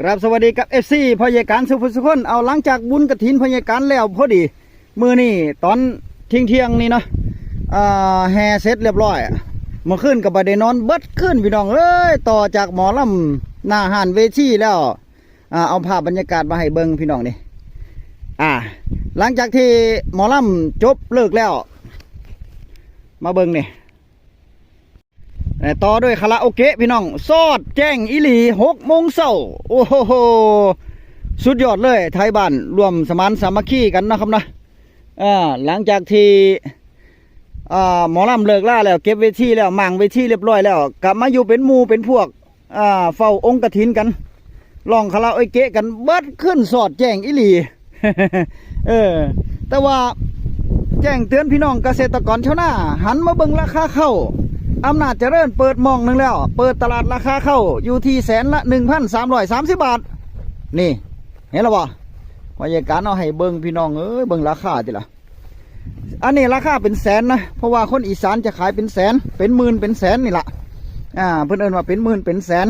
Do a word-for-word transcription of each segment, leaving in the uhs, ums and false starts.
ครับ สวัสดีครับ เอฟซี พ่อใหญ่การสุภุสุคน เอา หลังจากบุญกฐินพ่อใหญ่การแล้วพอดี มื้อนี้ตอนเที่ยงๆนี่เนาะ อ่า แห่เสร็จเรียบร้อย เมื่อคืนก็บ่ได้นอนเบิดคืนพี่น้องเอ้ย ต่อจากหมอลำหน้าห้านเวทีแล้ว อ่า เอาภาพบรรยากาศมาให้เบิ่งพี่น้องนี่ อ่า หลังจากที่หมอลำจบเลิกแล้ว มาเบิ่งนี่ เอ่อ ต่อด้วยคาราโอเกะพี่น้อง สอดแจ้งอีหลี หกโมงเช้า โอ้โห สุดยอดเลย ไทยบ้านร่วมสมานสามัคคีกันนะครับนะ อ่า หลังจากที่ อ่า หมอลำเลิกลาแล้ว เก็บเวทีแล้ว หม่างเวทีเรียบร้อยแล้ว กลับมาอยู่เป็นหมู่เป็นพวก อ่า เฝ้าองค์กฐินกัน ร้องคาราโอเกะกันเบิดคืน สอดแจ้งอีหลี เออ แต่ว่าแจ้งเตือนพี่น้องเกษตรกรชาวนา หันมาเบิ่งราคาข้าว อำนาจเจริญเปิดหม่องหนึ่งแล้ว เปิดตลาดราคาข้าวอยู่ที่แสนละ หนึ่งพันสามร้อยสามสิบ บาท นี่ เห็นแล้วบ่ พ่อใหญ่การเอาให้เบิ่งพี่น้องเอ้ย เบิ่งราคาติล่ะ อันนี้ราคาเป็นแสนนะ เพราะว่าคนอีสานจะขายเป็นแสน เป็นหมื่นเป็นแสนนี่ล่ะ อ่า เพิ่นเอิ้นว่าเป็นหมื่นเป็นแสน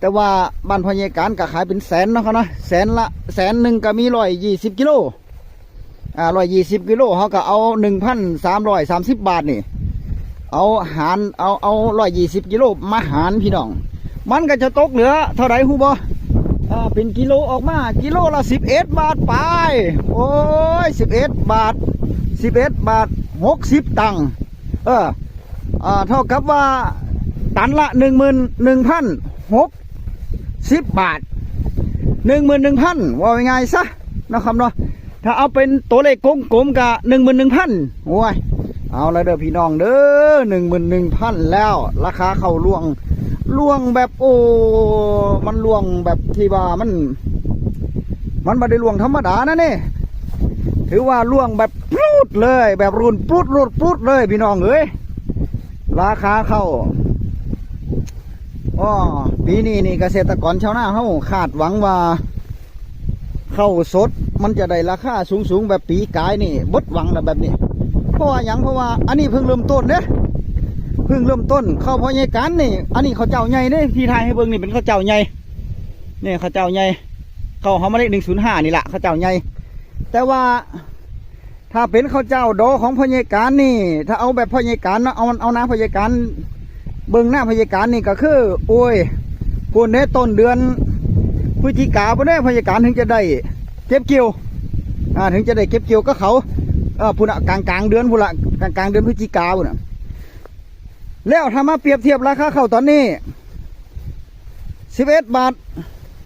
แต่ว่าบ้านพ่อใหญ่การก็ขายเป็นแสนเนาะครับเนาะ แสนละ แสนหนึ่งก็มี ร้อยยี่สิบกิโล อ่า ร้อยยี่สิบกิโล เขาก็เอา หนึ่งพันสามร้อยสามสิบ บาทนี่ เอาหาร เอา เอา ร้อยยี่สิบกิโลมาหารพี่น้อง มันก็จะตกเหลือเท่าไหร่ฮู้บ่ อ่า เป็นกิโลออกมา กิโลละ สิบเอ็ด บาทไป โอ้ย สิบเอ็ด บาท สิบเอ็ด บาท หกสิบ ตังค์ เออ อ่า เท่ากับว่าตันละ หนึ่งหมื่นหนึ่งพันหกสิบ บาท หนึ่งหมื่นหนึ่งพัน ว่าง่ายๆซะนะครับเนาะ ถ้าเอาเป็นตัวเลขกลมๆก็ หนึ่งหมื่นหนึ่งพัน โอ้ย เอาละเด้อพี่น้องเด้อ หนึ่งหมื่นหนึ่งพัน แล้ว ราคาข้าวล่วง ล่วงแบบ โอ้ มันล่วงแบบที่ว่ามัน มันบ่ได้ล่วงธรรมดานะนี่ ถือว่าล่วงแบบปรูดเลย แบบรูนปรูดรูดปรูดเลยพี่น้องเอ้ย ราคาข้าว อ้อ ปีนี้นี่เกษตรกรชาวนาเฮาคาดหวังว่า ข้าวสดมันจะได้ราคาสูงๆแบบปีกายนี่ เบิดหวังแล้วแบบนี้ เพราะว่าหยัง เพราะว่าอันนี้เพิ่งเริ่มต้นเด้ เพิ่งเริ่มต้น ข้าวพ่อใหญ่การนี่ อันนี้ข้าวเจ้าใหญ่เด้ ที่ถ่ายให้เบิ่งนี่เป็นข้าวเจ้าใหญ่ นี่ข้าวเจ้าใหญ่ ข้าวหอมมะลิ หนึ่งศูนย์ห้า นี่ล่ะ ข้าวเจ้าใหญ่ แต่ว่า ถ้าเป็นข้าวเจ้าดอของพ่อใหญ่การนี่ ถ้าเอาแบบพ่อใหญ่การเนาะ เอา เอาหน้าพ่อใหญ่การ เบิ่งหน้าพ่อใหญ่การนี่ก็คือ โอ้ย พู้นเด้ ต้นเดือนพฤศจิกาพู้นเด้ พ่อใหญ่การถึงจะได้เก็บเกี่ยว อ่า ถึงจะได้เก็บเกี่ยวกับเขา เออ พู้นน่ะ กลางๆเดือนพู้นละ กลางๆเดือนพฤศจิกาพู้นน่ะ แล้วถ้ามาเปรียบเทียบราคาข้าวตอนนี้ สิบเอ็ด บาท